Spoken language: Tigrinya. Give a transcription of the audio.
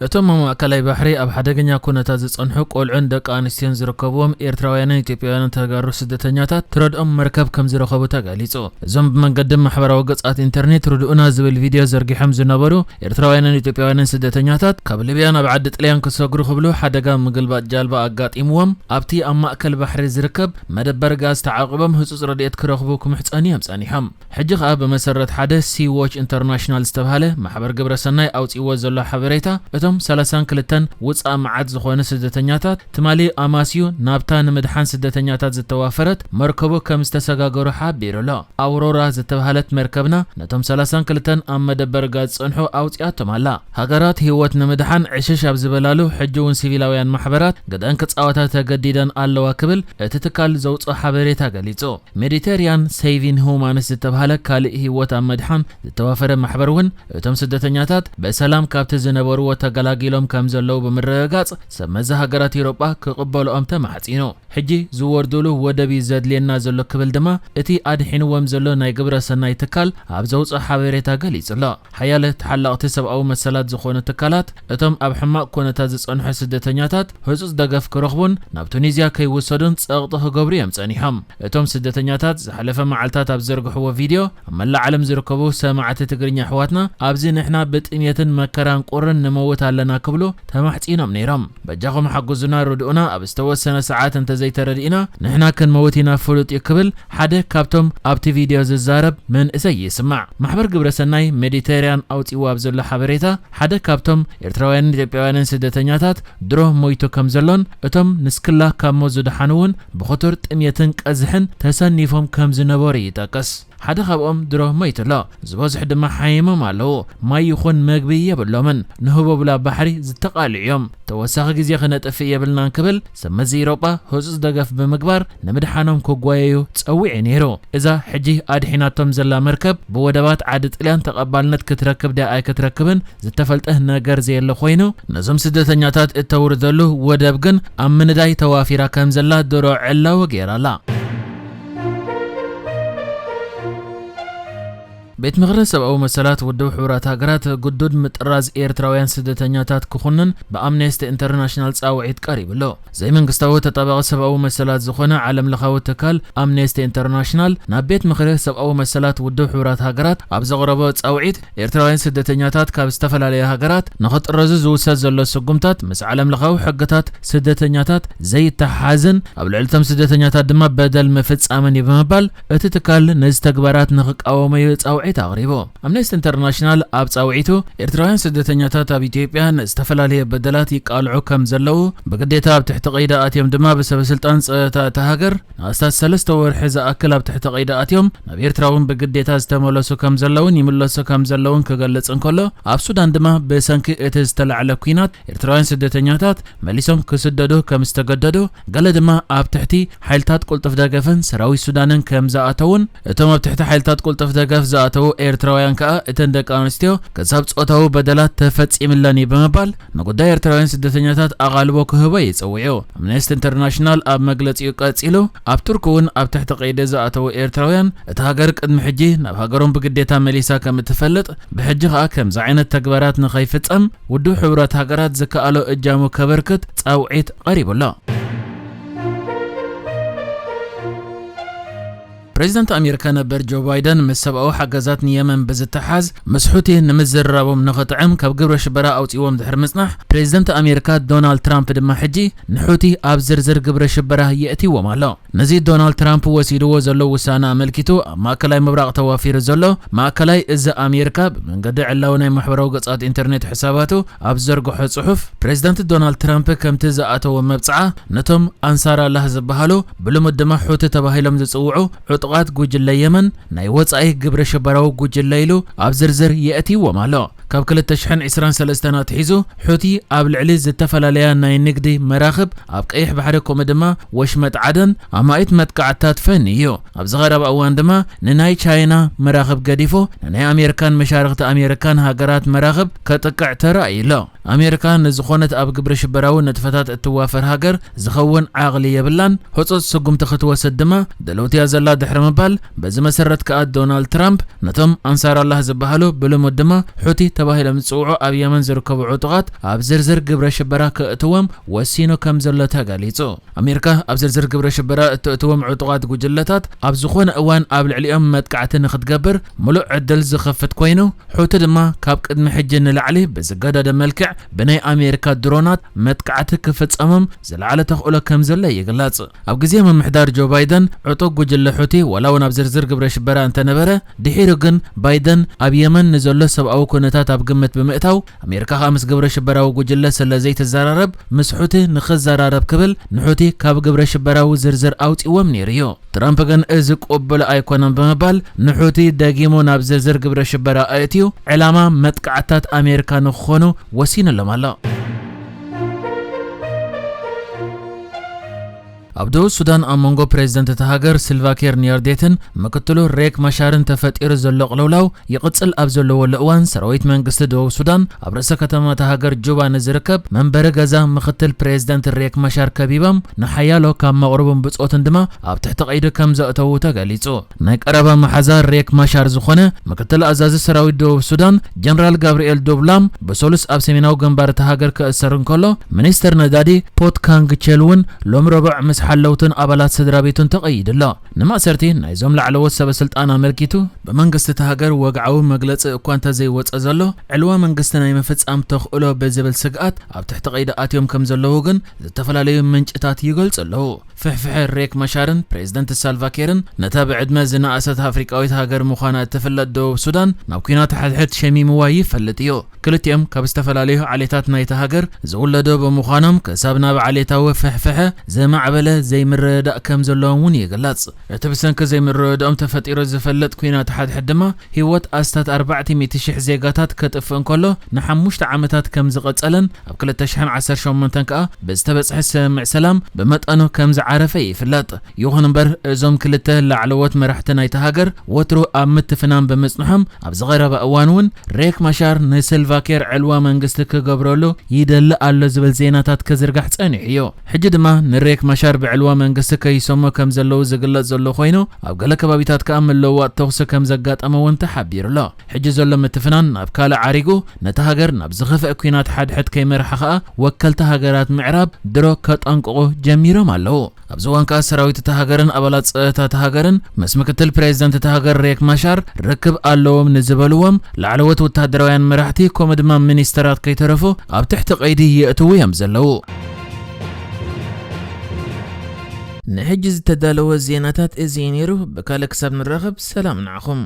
እቶም ኣብ ማእከላይ ባሕሪ ኣብ ሓደገኛ ኩነታት ዝጸንሑ ቆልዑን ደቂ ኣንስትዮን ዝርከብዎም ኤርትራውያንን ኢትዮጵያውያንን ተጋሩ ስደተኛታት ትረድኦም መርከብ ከም ዝረኸቡ ተገሊጹ። እዞም ብመንገዲ ማሕበራዊ ገጻት ኢንተርኔት ርድኡና ዝብል ቪድዮ ዘርጊሖም ዝነበሩ ኤርትራውያንን ኢትዮጵያውያንን ስደተኛታት ካብ ሊብያ ናብ ዓዲ ጥልያን ክሰግሩ ክብሉ ሓደጋ ምግልባጥ ጃልባ ኣጋጢምዎም ኣብቲ ኣብ ማእከል ባሕሪ ዝርከብ መደበር ጋዝ ተዓቂቦም ህጹጽ ረድኤት ክረኽቡ ክምሕጸኑ እዮም ጸኒሖም። ሕጂ ከኣ ብመሰረት ሓደ ሲ ዎች ኢንተርናሽናል ዝተባህለ ማሕበር ግብረ ሰናይ ኣውጺዎ ዘሎ ሓበሬታ፣ እቶም ሰላሳን ክልተን ውጻእ መዓት ዝኾነ ስደተኛታት ትማሊ ኣማስዩ ናብታ ንምድሓን ስደተኛታት ዝተዋፈረት መርከቡ ከም ዝተሰጋገሩ ሓቢሩ ኣሎ። ኣውሮራ ዝተባህለት መርከብና ነቶም ሰላሳን ክልተን ኣብ መደበር ጋዝ ዝጸንሑ ኣውጺኣቶም ኣላ። ሃገራት ህይወት ንምድሓን ዕሽሽ ኣብ ዝበላሉ፣ ሕጂ እውን ሲቪላውያን ማሕበራት ግደን ክጻወታ ተገዲደን ኣለዋ ክብል እቲ ትካል ዘውጽኦ ሓበሬታ ገሊጹ። ሜዲተርያን ሴቪን ሁማንስ ዝተባህለ ካልእ ህይወት ኣብ ምድሓን ዝተዋፈረ ማሕበር እውን፣ እቶም ስደተኛታት ብሰላም ካብቲ ዝነበርዎ ተገላጊሎም ከም ዘለዉ ብምርግጋጽ፣ ሰብ መዚ ሃገራት ኤውሮጳ ክቕበልኦም ተማሕጺኑ። ሕጂ ዝወርዱሉ ወደብ እዩ ዘድልየና ዘሎ ክብል ድማ እቲ ኣድሒንዎም ዘሎ ናይ ግብረ ሰናይ ትካል ኣብ ዘውጽኦ ሓበሬታ ገሊጹ ኣሎ። ሓያለ ተሓላቕቲ ሰብኣዊ መሰላት ዝኾኑ ትካላት፣ እቶም ኣብ ሕማቕ ኩነታት ዝጸንሑ ስደተኛታት ህጹጽ ደገፍ ክረኽቡን ናብ ቱኒዝያ ከይውሰዱን ጸቕጢ ክገብሩ እዮም ጸኒሖም። እቶም ስደተኛታት ዝሓለፈ መዓልታት ኣብ ዘርግሕዎ ቪድዮ፣ ኣብ መላእ ዓለም ዝርከቡ ሰማዕቲ ትግርኛ ኣሕዋትና፣ ኣብዚ ንሕና ብጥሜትን መከራን ቁርን ንመውት ኣለና ክብሉ ተማሕጺኖም ነይሮም። በጃኹም ሓግዙና፣ ርድኡና፣ ኣብ ዝተወሰነ ሰዓት እንተዘይተረዲእና ንሕና ክንመውት ኢና ፍሉጥ እዩ ክብል ሓደ ካብቶም ኣብቲ ቪድዮ ዝዛረብ መንእሰይ ይስማዕ። ማሕበር ግብረ ሰናይ ሜዲተርያን ኣውጺእዎ ኣብ ዘሎ ሓበሬታ፣ ሓደ ካብቶም ኤርትራውያንን ኢትዮጵያውያንን ስደተኛታት ድሮ ሞይቱ ከም ዘሎን እቶም ንስክላ ካብ ሞት ዝደሓኑ እውን ብኽቱር ጥሜትን ቀዝሕን ተሰኒፎም ከም ዝነበሩ ይጠቅስ። ሓደ ካብኦም ድሮ ሞይቱ ኣሎ። ዝበዝሑ ድማ ሓሚሞም ኣለዉ። ማይ ይኹን መግቢ የብሎምን። ንህቦ ብላ ባሕሪ ዝተቓልዑ እዮም። ተወሳኺ ግዜ ክነጥፍእ የብልናን ክብል ሰብ መዚ ኤውሮጳ ህጹጽ ደገፍ ብምግባር ንምድሓኖም ክጓየዩ ጸዊዑ ነይሩ። እዛ ሕጂ ኣድሒናቶም ዘላ መርከብ ብወደባት ዓዲ ጥልያን ተቐባልነት ክትረክብ ድያ ኣይክትረክብን ዝተፈልጠ ነገር ዘየለ ኮይኑ፣ ነዞም ስደተኛታት እተውርደሉ ወደብ ግን ኣብ ምንዳይ ተዋፊራ ከም ዘላ ድሮ ዕላዊ ገይራ ኣላ። ቤት ምኽሪ ሰብኣዊ መሰላት ውድብ ሕቡራት ሃገራት ግዱድ ምጥራዝ ኤርትራውያን ስደተኛታት ክኹንን ብኣምነስቲ ኢንተርናሽናል ጻውዒት ቀሪቡ ኣሎ። ዘይመንግስታዊ ተጣባቒ ሰብኣዊ መሰላት ዝኾነ ዓለምለኻዊ ትካል ኣምነስቲ ኢንተርናሽናል ናብ ቤት ምኽሪ ሰብኣዊ መሰላት ውድብ ሕቡራት ሃገራት ኣብ ዘቕረቦ ጻውዒት፣ ኤርትራውያን ስደተኛታት ካብ ዝተፈላለያ ሃገራት ንኽጥረዙ ዝውሰድ ዘሎ ስጉምታት ምስ ዓለምለኻዊ ሕግታት ስደተኛታት ዘይተሓሓዝን ኣብ ልዕሊ እቶም ስደተኛታት ድማ በደል ምፍጻምን እዩ ብምባል እቲ ትካል ነዚ ተግባራት ንኽቃወሞ እዩ ጻውዒት ኣቕሪቡ። ኣምነስቲ ኢንተርናሽናል ኣብ ጻውዒቱ፣ ኤርትራውያን ስደተኛታት ኣብ ኢትዮጵያ ንዝተፈላለየ በደላት ይቃልዑ ከም ዘለዉ፣ ብግዴታ ኣብ ትሕቲ ቀይዲ ኣትዮም ድማ ብሰበ ስልጣን ጸጥታ እታ ሃገር ንኣስታት ሰለስተ ወርሒ ዝኣክል ኣብ ትሕቲ ቀይዲ ኣትዮም ናብ ኤርትራ እውን ብግዴታ ዝተመለሱ ከም ዘለውን ይምለሱ ከም ዘለውን ክገልጽ እንከሎ፣ ኣብ ሱዳን ድማ ብሰንኪ እቲ ዝተላዕለ ኲናት ኤርትራውያን ስደተኛታት መሊሶም ክስደዱ ከም ዝተገደዱ፣ ገለ ድማ ኣብ ትሕቲ ሓይልታት ቅልጡፍ ደገፍን ሰራዊት ሱዳንን ከም ዝኣተውን፣ እቶም ኣብ ትሕቲ ሓይልታት ቅልጡፍ ደገፍ ዝኣተዉ ኤርትራውያን ከኣ እተን ደቂ ኣንስትዮ ክሳብ ጾታዊ በደላት ተፈጺምለን እዩ ብምባል ንጉዳይ ኤርትራውያን ስደተኛታት ኣቓልቦ ክህቦ እዩ ጸዊዑ። ኣምነስቲ ኢንተርናሽናል ኣብ መግለጺኡ ቀጺሉ፣ ኣብ ቱርኪ እውን ኣብ ትሕቲ ቀይዲ ዝኣተዉ ኤርትራውያን እታ ሃገር ቅድሚ ሕጂ ናብ ሃገሮም ብግዴታ መሊሳ ከም እትፈልጥ፣ ብሕጂ ከኣ ከምዚ ዓይነት ተግባራት ንኸይፍጸም ውድብ ሕቡራት ሃገራት ዝከኣሎ እጃሙ ከበርክት ጻውዒት ቀሪቡ ኣሎ። ፕሬዚደንት ኣሜሪካ ነበር ጆ ባይደን ምስ ሰብኣዊ ሓገዛት ንየመን ብዝተሓዝ ምስ ሑቲ ንምዝርራቦም ንኽጥዕም ካብ ግብረ ሽበራ ኣውጺዎም ድሕሪ ምጽናሕ፣ ፕሬዚደንት ኣሜሪካ ዶናልድ ትራምፕ ድማ ሕጂ ንሑቲ ኣብ ዝርዝር ግብረ ሽበራ የእትይዎም ኣሎ። ነዚ ዶናልድ ትራምፕ ወሲድዎ ዘሎ ውሳነ ኣመልኪቱ ኣብ ማእከላይ ምብራቕ ተዋፊሩ ዘሎ ማእከላይ እዚ ኣሜሪካ ብመንገዲ ዕላዊ ናይ ማሕበራዊ ገጻት ኢንተርኔት ሕሳባቱ ኣብ ዘርግሖ ጽሑፍ፣ ፕሬዚደንት ዶናልድ ትራምፕ ከምቲ ዝኣተዎ መብጽዓ ነቶም ኣንሳር ኣላህ ዝበሃሉ ብልሙድ ድማ ሑቲ ተባሂሎም ዝጽውዑ ዕጡቓት ጉጅለ የመን ናይ ወጻኢ ግብረ ሽበራዊ ጉጅለ ኢሉ ኣብ ዝርዝር የእትይዎም ኣሎ። ካብ ክልተ ሽሕን ዕስራን ሰለስተን ኣትሒዙ ሑቲ ኣብ ልዕሊ ዝተፈላለያ ናይ ንግዲ መራኽብ ኣብ ቀይሕ ባሕሪ ከምኡ ድማ ወሽመጥ ዓደን ኣማኢት መጥቃዕትታት ፈንዩ እዩ። ኣብዚ ቀረባ እዋን ድማ ንናይ ቻይና መራኽብ ገዲፉ ንናይ ኣሜሪካን መሻርኽቲ ኣሜሪካን ሃገራት መራኽብ ከጥቅዕ ተራእዩ ኣሎ። ኣሜሪካ ንዝኾነት ኣብ ግብረ ሽበራዊ ንጥፈታት እትዋፈር ሃገር ዝኸውን ዓቕሊ የብላን። ህጹጽ ስጉምቲ ክትወስድ ድማ ድልውቲ እያ ዘላ ድሕሪ ምባል፣ በዚ መሰረት ከኣ ዶናልድ ትራምፕ ነቶም ኣንሳር ኣላህ ዝበሃሉ ብልሙድ ድማ ሑቲ ተባሂሎም ዝጽውዑ ኣብ የመን ዝርከቡ ዕጡቓት ኣብ ዝርዝር ግብረ ሽበራ ክእትዎም ወሲኑ ከም ዘሎ ተገሊጹ። ኣሜሪካ ኣብ ዝርዝር ግብረ ሽበራ እትእትዎም ዕጡቓት ጉጅለታት ኣብ ዝኾነ እዋን ኣብ ልዕሊኦም መጥቃዕቲ ንክትገብር ምሉእ ዕድል ዝኸፍት ኮይኑ፣ ሑቲ ድማ ካብ ቅድሚ ሕጂ ንላዕሊ ብዝገደደ መልክዕ ብናይ ኣሜሪካ ድሮናት መጥቃዕቲ ክፍጸሞም ዝለዓለ ተኽእሎ ከም ዘሎ ይግለጽ። ኣብ ግዜ ምምሕዳር ጆ ባይደን ዕጡቕ ጉጅለ ሑቲ ዋላ እውን ኣብ ዝርዝር ግብረ ሽበራ እንተነበረ፣ ድሒሩ ግን ባይደን ኣብ የመን ንዘሎ ሰብኣዊ ኩነታት ኣብ ግምት ብምእታው፣ ኣሜሪካ ከኣ ምስ ግብረ ሽበራዊ ጉጅለ ስለ ዘይትዘራረብ፣ ምስ ሑቲ ንኽዘራረብ ክብል ንሑቲ ካብ ግብረ ሽበራዊ ዝርዝር ኣውጺዎም ነይሩ እዩ። ትራምፕ ግን እዚ ቅቡል ኣይኮነን ብምባል ንሑቲ ደጊሙ ናብ ዝርዝር ግብረ ሽበራ ኣእትዩ ዕላማ መጥቃዕታት ኣሜሪካ ንክኾኑ ወሲኑሎም ኣሎ። ኣብ ደቡብ ሱዳን ኣብ መንጎ ፕሬዝደንት እታ ሃገር ስልቫኪር ኒያርዴትን ምክትሉ ሬክ ማሻርን ተፈጢሩ ዘሎ ቅልውላው ይቕጽል ኣብ ዘለወሉ እዋን፣ ሰራዊት መንግስቲ ደቡብ ሱዳን ኣብ ርእሰ ከተማ እታ ሃገር ጁባ ንዝርከብ መንበሪ ገዛ ምክትል ፕሬዝደንት ሬክ ማሻር ከቢቦም ንሓያሎ ካብ መቕርቡን ብጾትን ድማ ኣብ ትሕቲ ቀይዲ ከም ዘእተዉ ተገሊጹ። ናይ ቀረባ መሓዛ ሬክ ማሻር ዝኾነ ምክትል ኣዛዚ ሰራዊት ደቡብ ሱዳን ጀነራል ጋብርኤል ዶብላም ብሰሉስ ኣብ ሰሜናዊ ግንባር እታ ሃገር ክእሰር እንከሎ፣ ሚኒስተር ነዳዲ ፖት ካንግ ቼል እውን ሎም ረቡዕ ምስ ሓለውቱን ኣባላት ስድራ ቤቱን ተቐይዱ ኣሎ። ንማእሰርቲ ናይዞም ላዕለዎት ሰበ ስልጣን ኣመልኪቱ ብመንግስቲ እታ ሃገር ወግዓዊ መግለጺ እኳ እንተዘይወጸ ዘሎ፣ ዕልዋ መንግስቲ ናይ ምፍጻም ተኽእሎ ብዝብል ስግኣት ኣብ ትሕቲ ቀይዲ ኣትዮም ከም ዘለዉ ግን ዝተፈላለዩ ምንጭታት ይገልጹ ኣለዉ። ፍሕፍሐ ሬክ ማሻርን ፕሬዝደንት ሳልቫኪርን ነታ ብዕድመ ዝነኣሰት ኣፍሪቃዊት ሃገር ምዃና እትፍለጥ ደቡብ ሱዳን ናብ ኲናት ሓድሕድ ሸሚምዋ ይፈልጥ እዩ። ክልቲኦም ካብ ዝተፈላለዩ ዓሌታት ናይታ ሃገር ዝውለዱ ብምዃኖም፣ ክሳብ ናብ ዓሌታዊ ፍሕፍሐ ዘማዕበለ ዘይምርድዳእ ከም ዘለዎም እውን ይግለጽ። እቲ ብሰንኪ ዘይምርድዳኦም ተፈጢሩ ዝፈልጥ ኲናት ሓድሕድ ድማ ህይወት ኣስታት ኣርባዕተ ሚእቲ ሽሕ ዜጋታት ከጥፍእ እንከሎ፣ ንሓሙሽተ ዓመታት ከም ዝቐጸለን ኣብ ክልተ ሽሕን ዓሰርተ ሸሞንተን ከኣ ብዝተበጽሐ ስምምዕ ሰላም ብመጠኑ ከም ዝዓረፈ ይፍለጥ። ይኹን እምበር፣ እዞም ክልተ ላዕለዎት መራሕቲ ናይታ ሃገር ወትሩ ኣብ ምትፍናን ብምጽንሖም፣ ኣብዚ ቀረባ እዋን እውን ሬክ ማሻር ንሰልቫኪር ዕልዋ መንግስቲ ክገብረሉ ይደሊ ኣሎ ዝብል ዜናታት ክዝርጋሕ ጸኒሑ እዩ። ሕጂ ድማ ንሬክ ማሻር ብዕልዋ መንግስቲ ከይሰሞ ከም ዘለዉ ዝግለጽ ዘሎ ኮይኑ፣ ኣብ ገለ ከባቢታት ከኣ ምልውዋጥ ተኹሲ ከም ዘጋጠመ እውን ተሓቢሩ ኣሎ። ሕጂ ዘሎ ምትፍናን ናብ ካልእ ዓሪጉ፣ ነታ ሃገር ናብ ዝኸፍአ ኲናት ሓድሕድ ከይመርሓ ከኣ ወከልቲ ሃገራት ምዕራብ ድሮ ከጠንቅቑ ጀሚሮም ኣለዉ። ኣብዚ እዋን ከኣ ሰራዊት እታ ሃገርን ኣባላት ጸጥታ እታ ሃገርን ምስ ምክትል ፕሬዝደንት እታ ሃገር ሬክ ማሻር ርክብ ኣለዎም ንዝበልዎም ላዕለዎት ወታደራውያን መራሕቲ ከምኡ ድማ ሚኒስተራት ከይተረፉ ኣብ ትሕቲ ቀይዲ የእትዉ እዮም ዘለዉ። ንሕጂ ዝተዳለወ ዜናታት እዚ እዩ ነይሩ። ብካልእ ክሳብ ንራኸብ ሰላም ንዓኹም።